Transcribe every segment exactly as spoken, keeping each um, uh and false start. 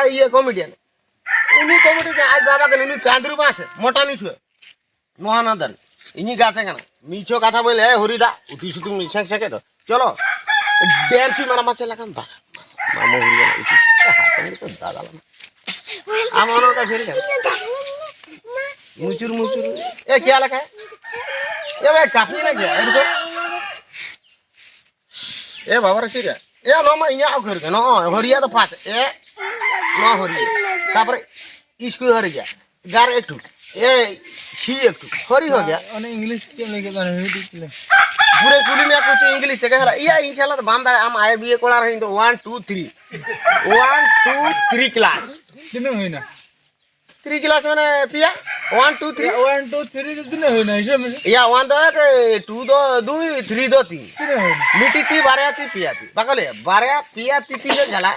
ᱤᱭᱟᱹ ᱠᱚᱢᱮᱰᱤᱭᱟᱱ᱾ ᱩᱱᱤ ᱠᱚᱢᱮᱰᱤ ᱟᱡ ᱵᱟᱵᱟ ᱠᱟᱱᱟ, ᱩᱱᱤ ᱪᱟᱸᱫᱽᱨᱩ ᱵᱟᱝ ᱥᱮ, ᱢᱚᱴᱟ ᱱᱤᱪᱷᱩ᱾ ᱱᱚᱣᱟ ᱱᱟ ᱫᱟᱨᱮ᱾ ᱤᱧᱤᱡ ᱜᱟᱛᱮ ᱠᱟᱱᱟ᱾ ᱢᱤᱪᱷᱚ ᱠᱟᱛᱷᱟ ᱵᱚᱞᱮ, ᱮ ᱦᱚᱨᱤᱫᱟ, ᱩᱛᱩ ᱥᱩᱛᱩ ᱢᱤᱫ ᱥᱮᱝ ᱥᱮᱠᱮ ᱫᱚ᱾ ᱪᱚᱞᱚ᱾ ᱰᱮᱱᱥᱤ ᱢᱟᱨᱟ ᱢᱟᱪᱮ ᱞᱟᱜᱟᱢ ᱵᱟ᱾ ᱢᱟᱢᱚ ᱦᱩᱭ ᱠᱟᱱᱟ ᱩᱛᱩ᱾ ᱦᱟᱯᱮ ᱱᱤᱛᱚᱜ ᱫᱟᱫᱟ ᱞᱟᱢᱟ᱾ ᱟᱢ ᱚᱱᱟ ᱠᱟ ᱥᱮᱨᱮᱧ ᱠᱟᱱᱟ᱾ ᱢᱩᱪᱩᱨ ᱢᱩᱪᱩᱨ᱾ ᱮ ᱠᱮᱭᱟ ᱞᱮᱠᱟ? ᱮ ᱵᱷᱟᱭ ᱠᱟᱯᱤ ᱞᱮ ᱜᱮᱭᱟ᱾ ᱮ ᱨᱩᱠᱚ᱾ ᱮ ᱵᱟᱵᱟ ᱨᱮ ᱪᱮᱫ ᱨᱮ? ᱮ ᱱᱚᱣᱟ ᱢᱟ ᱤᱧᱟᱹᱜ ᱩᱠᱷᱟᱹᱨ ᱜᱮ᱾ ᱱᱚᱜᱼᱚᱭ ᱦᱚᱨᱤᱭᱟ ᱫᱚ ᱯᱟᱸᱪ᱾ ᱮ ᱱᱚᱣᱟ ᱦᱚᱨᱤᱭᱟ᱾ ᱛᱟᱯᱚᱨᱮ ᱤᱥᱠᱩ ᱦᱚᱨᱤᱭᱟ᱾ ᱜᱟᱨ ᱮᱠᱴᱩ᱾ ᱮ ᱥᱤ ᱮᱠᱴᱩ᱾ ᱦᱚᱨᱤ ᱦᱚ ᱜᱮᱭᱟ᱾ ᱚᱱᱮ ᱤᱝᱞᱤᱥ ᱪᱮᱫ ᱮᱢ ᱞᱟᱹᱭ ᱠᱮᱫ ᱫᱚ? ᱚᱱᱮ ᱦᱤᱱᱫᱤ ᱪᱮᱫ ᱞᱟᱹᱭ? ᱯᱩᱨᱟᱹ ᱠᱩᱞᱤ ᱢᱮᱭᱟ ᱠᱚ ᱪᱮᱫ ᱤᱝᱞᱤᱥ ᱛᱮ ᱜᱮ ᱦᱟᱨᱟ᱾ ᱤᱭᱟ ᱤᱧ ᱥᱟᱞᱟᱜ ᱫᱚ ᱵᱟᱢ ᱫᱟᱲᱮᱭᱟᱜᱼᱟ᱾ ᱟᱢ ᱟᱭ ᱵᱤ ᱮ ᱠᱚᱲᱟ ᱨᱮ ᱤᱧ ᱫᱚ one two three. One two three class. ᱛᱤᱱᱟᱹᱜ ᱦᱩᱭᱱᱟ? ᱛᱷᱨᱤ ᱠᱞᱟᱥ ᱢᱟᱱᱮ ᱯᱮᱭᱟ᱾ One two three. One two three ᱫᱚ ᱛᱤᱱᱟᱹᱜ ᱦᱩᱭᱱᱟ? ᱦᱤᱥᱟᱹᱵ ᱢᱮᱥᱮ᱾ ᱭᱟ, ᱚᱣᱟᱱ ᱫᱚ ᱮᱠ, ᱴᱩ ᱫᱚ ᱫᱩᱭ, ᱛᱷᱨᱤ ᱫᱚ ᱛᱤᱱ᱾ ᱛᱤᱱᱟᱹᱜ ᱦᱩᱭᱱᱟ? ᱢᱤᱫᱴᱤᱡ ᱛᱤ, ᱵᱟᱨᱭᱟ ᱛᱤ, ᱯᱮᱭᱟ ᱛᱤ᱾ ᱵᱟᱠᱚ ᱞᱟᱹᱭᱟ, ᱵᱟᱨᱭᱟ ᱯᱮᱭᱟ ᱛᱤ ᱛᱤ ᱫᱚ ᱡᱷᱟᱞᱟ᱾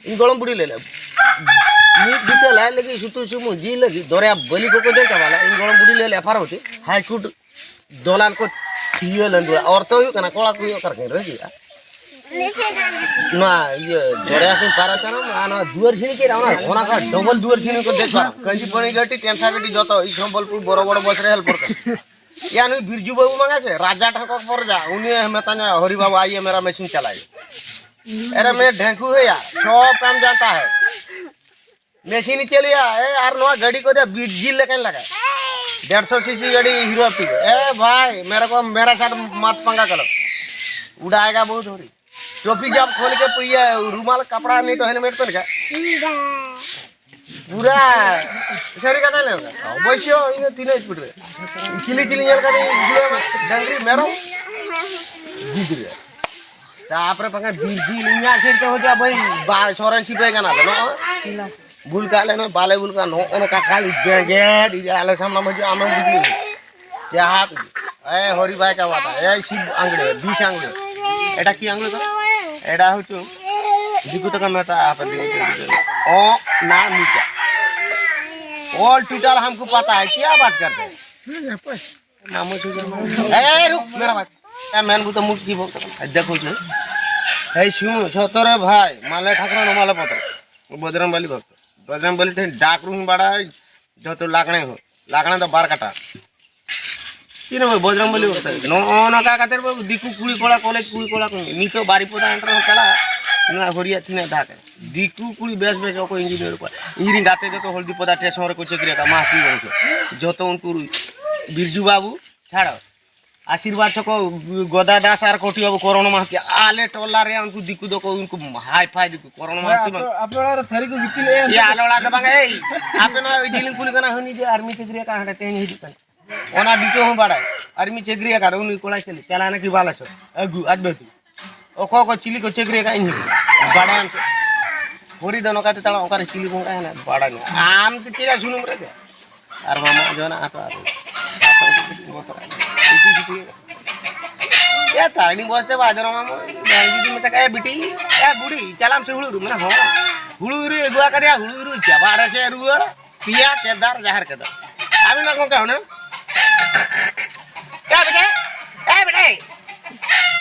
ᱤᱧ ᱜᱚᱲᱚᱢ ᱵᱩᱰᱷᱤ ᱞᱟᱹᱭ ᱞᱮ, ᱢᱤᱫ ᱵᱤᱛᱟᱹ ᱞᱟᱡ ᱞᱟᱹᱜᱤᱫ, ᱥᱩᱛᱩ ᱥᱩᱢᱩ ᱡᱤᱞ ᱞᱟᱹᱜᱤᱫ, ᱫᱚᱨᱭᱟ ᱵᱟᱹᱞᱤ ᱠᱚᱠᱚ ᱡᱚᱢ ᱪᱟᱵᱟ ᱞᱮᱫ᱾ ᱤᱧ ᱜᱚᱲᱚᱢ ᱵᱩᱰᱷᱤ ᱞᱟᱹᱭ ᱞᱮ, ᱯᱟᱨᱵᱚᱛᱤ, ᱦᱟᱭ ᱠᱳᱨᱴ ᱫᱚᱞᱟᱱ ᱠᱚ ᱛᱷᱤᱭᱟᱹ ᱞᱟᱹᱰᱩᱲᱟ᱾ ᱚᱨᱛᱷᱚ ᱦᱩᱭᱩᱜ ᱠᱟᱱᱟ, ᱠᱚᱲᱟ ᱠᱩᱲᱤ ᱚᱠᱟ ᱨᱮᱠᱤᱱ ᱨᱟᱹᱡᱤᱜᱼᱟ? ᱱᱚᱣᱟ ᱤᱭᱟᱹ ᱫᱚᱨᱭᱟ ᱥᱮᱫ ᱯᱟᱨᱟ ᱪᱟᱞᱟᱜ ᱢᱮ, ᱟᱨ ᱱᱚᱣᱟ ᱫᱩᱣᱟᱹᱨ ᱡᱷᱤᱞ ᱪᱮᱫ, ᱚᱱᱟ, ᱚᱱᱟ ᱠᱷᱚᱱ ᱰᱚᱵᱚᱞ ᱫᱩᱣᱟᱹᱨ ᱡᱷᱤᱞ ᱠᱚ ᱫᱮᱡ ᱠᱚᱜᱼᱟ᱾ ᱠᱟᱹᱧᱪᱤ ᱯᱟᱹᱲᱤ ᱜᱟᱹᱴᱤ, ᱴᱮᱱᱥᱟ ᱜᱟᱹᱴᱤ, ᱡᱚᱛᱚ ᱤᱥ ᱥᱚᱢᱵᱚᱞᱯᱩᱨ ᱵᱚᱨᱚ ᱵᱚᱲᱚ ᱵᱚᱥ ᱨᱮ ᱦᱮᱞᱯᱚᱨ ᱠᱟᱱᱟ᱾ ᱭᱟ, ᱱᱩᱭ ᱵᱤᱨᱡᱩ ᱵᱟᱹᱵᱩ ᱢᱟᱝᱟ ᱥᱮ, ᱨᱟᱡᱟ ᱴᱷᱟᱠᱚᱨ ᱯᱚᱨ ᱡᱟ, ᱩᱱᱤ ᱢᱮᱛᱟᱧᱟ, "ᱦᱚᱨᱤ ᱵᱟᱵᱟ, ᱟᱭᱮ ᱢᱮᱨᱟ ᱢᱮᱥᱤᱱ ᱪᱟᱞᱟᱭᱮ।" ᱮᱨᱮ ᱢᱮ ᱰᱷᱮᱝᱠᱩ ᱦᱮᱭᱟ, ᱥᱚᱵ ᱠᱟᱢ ᱡᱟᱱᱛᱟ ᱦᱮ᱾ ᱢᱮᱥᱤᱱ ᱪᱟᱹᱞᱩᱭᱟ, ᱮ, ᱟᱨ ᱱᱚᱣᱟ ᱜᱟᱹᱰᱤ ᱠᱚ ᱫᱮ ᱵᱤᱨᱡᱤᱞ ᱞᱮᱠᱟᱧ ᱞᱟᱜᱟ᱾ ᱰᱮᱲᱥᱚ ᱥᱤᱥᱤ ᱜᱟᱹᱰᱤ ᱦᱤᱨᱳ ᱟᱯᱤ ᱠᱚ᱾ ᱮ ᱵᱷᱟᱭ, ᱢᱮᱨᱮ ᱠᱚ ᱢᱮᱨᱟ ᱥᱟᱛ ᱢᱟᱛ ᱯᱟᱝᱜᱟ ᱠᱟᱞᱳ᱾ ᱩᱰᱟᱭᱮᱜᱟ ᱵᱚᱦᱩᱛ ᱦᱚᱨᱤ᱾ ᱴᱳᱯᱤ ᱡᱟᱵ ᱠᱷᱳᱞ ᱠᱮ ᱯᱩᱭᱟ ᱨᱩᱢᱟᱞ ᱠᱟᱯᱲᱟ ᱱᱤ ᱴᱳ ᱦᱮᱞᱢᱮᱴ ᱯᱮᱱ ᱠᱟ᱾ ᱯᱩᱨᱟ ᱥᱟᱹᱨᱤ ᱠᱟᱛᱷᱟ ᱞᱟᱹᱭ ᱠᱟᱜ᱾ ᱚᱵᱚᱥᱥᱚ ᱤᱧ ᱛᱤᱱᱟᱹᱜ ᱥᱯᱤᱰ ᱨᱮ᱾ ᱪᱤᱞᱤ ᱪᱤᱞᱤ ᱧᱮᱞ ᱠᱟᱫᱤᱧ ᱰᱟᱝᱨᱤ ᱢᱮᱨᱚᱢ᱾ ᱜᱤᱫᱽᱨᱟᱹ᱾ ᱛᱟᱯᱚᱨᱮ ᱯᱟᱠᱟ ᱵᱤᱨᱡᱤᱞ ᱤᱧᱟᱹᱜ ᱥᱤᱴ ᱛᱮ ᱦᱚᱡᱟ ᱵᱷᱟᱹᱭ ᱵᱟ ᱥᱚᱨᱮᱱ ᱥᱤᱯᱟᱹᱭ ᱠᱟᱱᱟ ᱞᱮ ᱱᱚᱜᱼᱚᱭ᱾ ᱵᱩᱞ ᱠᱟᱜ ᱞᱮ ᱱᱚᱜᱼᱚᱭ ᱵᱟᱞᱮ ᱵᱩᱞ ᱠᱟᱜ ᱱᱚᱜᱼᱚ ᱱᱚᱝᱠᱟ ᱠᱷᱟᱹᱞᱤ ᱵᱮᱸᱜᱮᱫ ᱤᱭᱟᱹ ᱟᱞᱮ ᱥᱟᱢᱱᱟ ᱢᱟᱹᱡᱷᱤ ᱟᱢᱮᱢ ᱵᱩᱡᱷᱟᱹᱣ᱾ ᱪᱟᱦᱟ ᱯᱤ᱾ ᱮ ᱦᱚᱨᱤ ᱵᱟᱭ ᱪᱟᱵᱟ ᱫᱟ᱾ ᱮ ᱥᱤᱵ ᱟᱝᱜᱽᱲᱮ, ᱵᱤᱥ ᱟᱝᱜᱽᱲᱮ᱾ এটা কি আঙুল? এটা হচ্ছে দিকু তো কামে তা আপে দিকু। ও না নিচা। All total हमको पता है, क्या बात करते हैं? নামো সুযোগ। এই, এই, রুক, মেরা ভাই। এ, মেন বুতো মুখ কি বলতো? এই দেখো যে। এই শুনো, সতরে ভাই, মালে ঠাকুর না মালে পত্র। ᱵᱚᱡᱽᱨᱚᱝ ᱵᱟᱞᱤ ᱵᱷᱚᱠᱛᱚ᱾ ᱵᱚᱡᱽᱨᱚᱝ ᱵᱟᱞᱤ ᱴᱷᱮᱱ ᱰᱟᱠ ᱨᱩᱧ ᱵᱟᱲᱟᱭ, ᱡᱚᱛᱚ ᱞᱟᱜᱽᱬᱮ ᱦᱚᱸ᱾ ᱞᱟᱜᱽᱬᱮ ᱫᱚ ᱵᱟᱨ ᱠᱟᱴᱟ᱾ ᱪᱮᱫ ᱦᱚᱸ ᱵᱟᱝ, ᱵᱚᱡᱽᱨᱚᱝ ᱵᱟᱞᱤ ᱵᱷᱚᱠᱛᱚ᱾ ᱱᱚᱜᱼᱚ ᱱᱚᱝᱠᱟ ᱠᱟᱛᱮ ᱵᱟᱹᱵᱩ ᱫᱤᱠᱩ ᱠᱩᱲᱤ ᱠᱚᱲᱟ, ᱠᱚᱞᱮᱡᱽ ᱠᱩᱲᱤ ᱠᱚᱲᱟ ᱠᱚ ᱱᱤᱛᱚᱜ ᱵᱟᱨᱤᱯᱚᱫᱟ ᱮᱱ ᱨᱮᱦᱚᱸ ᱪᱟᱞᱟᱜ, ᱱᱚᱣᱟ ᱦᱚᱨᱤᱭᱟ ᱛᱤᱱᱟᱹᱜ ᱫᱷᱟᱠ ᱨᱮ᱾ ᱫᱤᱠᱩ ᱠᱩᱲᱤ ᱵᱮᱥ ᱵᱮᱥ ᱚᱠᱚᱭ ᱤᱧᱡᱤᱱᱤᱭᱟᱨ ᱠᱚ᱾ ᱤᱧ ᱨᱮᱱ ᱜᱟᱛᱮ ᱡᱚᱛᱚ ᱦᱚᱞᱫᱤᱯᱚᱫᱟ ᱴᱮᱥᱚᱱ ᱨᱮᱠᱚ ᱪᱟᱹᱠᱨᱤ ᱟᱠᱟᱫ, ᱢᱟᱦᱟᱛᱤ ᱜᱚᱢᱠᱮ᱾ ᱡᱚᱛᱚ ᱩᱱᱠᱩ ᱵᱤᱨᱡᱩ ᱵᱟᱹᱵᱩ ᱪᱷᱟᱲᱚ᱾ ᱟᱥᱤᱨᱵᱟᱫᱽ ᱛᱟᱠᱚ, ᱜᱚᱫᱟ ᱫᱟᱥ ᱟᱨ ᱠᱚᱴᱤ ᱵᱟᱹᱵᱩ, ᱠᱚᱨᱚᱱ ᱢᱟᱦᱟᱛᱤ, ᱟᱞᱮ ᱴᱚᱞᱟ ᱨᱮ ᱩᱱᱠᱩ ᱫᱤᱠᱩ ᱫᱚᱠᱚ, ᱩᱱᱠᱩ ᱦᱟᱭ ᱯᱷᱟᱭ ᱫᱤᱠᱩ, ᱠᱚᱨᱚᱱ ᱢᱟᱦᱟᱛᱤ ᱵᱟᱝ᱾ ᱟᱯᱮ, ᱟᱯᱮ ᱚᱲᱟᱜ ᱨᱮ ᱛᱷᱟᱹᱨᱤ ᱠᱚ ᱜᱤᱛᱤᱞ ᱮᱜᱼᱟ? ᱤᱭᱟᱹ, ᱟᱞᱮ ᱚᱲᱟᱜ ᱫᱚ ᱵᱟᱝ, ᱮᱭ, ᱟᱯᱮ ᱱᱚᱣᱟ ᱤᱫᱤᱞᱤᱧ ᱠᱩᱞᱤ ᱠᱟᱱᱟ, ᱦᱟᱹᱱᱤ ᱡᱮ ᱟᱨᱢᱤ ᱪᱟᱹᱠᱨᱤ ᱟᱠᱟᱫ, ᱦᱟᱸᱰᱮ ᱛᱮᱦᱮᱧ ᱦᱤᱡᱩᱜ ᱠᱟᱱᱟ᱾ ᱚᱱᱟ ᱫᱤᱠᱩ ᱦᱚᱸ ᱵᱟᱲᱟᱭ, ᱟᱨᱢᱤ ᱪᱟᱹᱠᱨᱤ ᱟᱠᱟᱫ, ᱩᱱᱤ ᱠᱚᱲᱟᱭ ᱪᱟᱹᱞᱤ, ᱪᱟᱞᱟᱣ ᱱᱟᱠᱤ ᱵᱟᱞᱮᱥᱚᱨ, ᱟᱹᱜᱩ, ᱟᱡ ᱵᱟᱹᱦᱩ᱾ ᱚᱠᱚᱭ ᱠᱚ ᱪᱤᱞᱤ ᱠᱚ ᱪᱟᱹᱠᱨᱤ ᱟᱠᱟᱫ, ᱤᱧ ᱦᱚᱸ ᱵᱟᱲᱟᱭᱟᱢ ᱥᱮ? ᱦᱚᱨᱤ ᱫᱚ ᱱᱚᱝᱠᱟ ᱛᱮ ᱛᱟᱲᱟᱢ, ᱚᱠᱟᱨᱮ ᱪᱤᱞᱤ ᱵᱚᱸᱜᱟ ᱦᱮᱱᱟᱜ, ᱵᱟᱲᱟᱭ ᱢᱮ᱾ ᱟᱢ ᱛᱮ ᱪᱮᱫᱟᱜ ᱥᱩᱱᱩᱢ ᱨᱮ ᱫᱮ? ᱟᱨ ᱢᱟᱢᱟ ᱡᱚᱱᱟ ᱟᱛᱚ ᱟᱨ ᱤᱥᱤ ᱥᱤᱴᱤ᱾ ᱮ ᱛᱟᱲᱤ ᱵᱚᱥᱛᱮ ᱵᱟᱡᱟᱨ ᱢᱟᱢᱟ, ᱡᱟᱦᱟᱸᱭ ᱡᱩᱫᱤ ᱢᱮᱛᱟ ᱠᱟᱭ, "ᱵᱤᱴᱤ, ᱮ ᱵᱩᱲᱤ, ᱪᱟᱞᱟᱢ ᱥᱮ ᱦᱩᱲᱩ ᱤᱨ?" ᱢᱟᱱᱮ, "ᱦᱚᱸ, ᱦᱩᱲᱩ ᱤᱨ ᱟᱹᱜᱩ ᱟᱠᱟᱫᱮᱭᱟ, ᱦᱩᱲᱩ ᱤᱨ ᱪᱟᱵᱟ ᱨᱮ ᱪᱮᱫ ᱨᱩᱣᱟᱹᱲ, ᱯᱮᱭᱟ ᱠᱮᱫᱟᱨ ᱡᱟᱦᱮᱨ ᱠᱮᱫᱟᱨ᱾ ᱟᱹᱵᱤᱱ ᱢᱟ ᱜᱚᱝᱠᱮ ᱦᱩᱱᱟᱹᱝ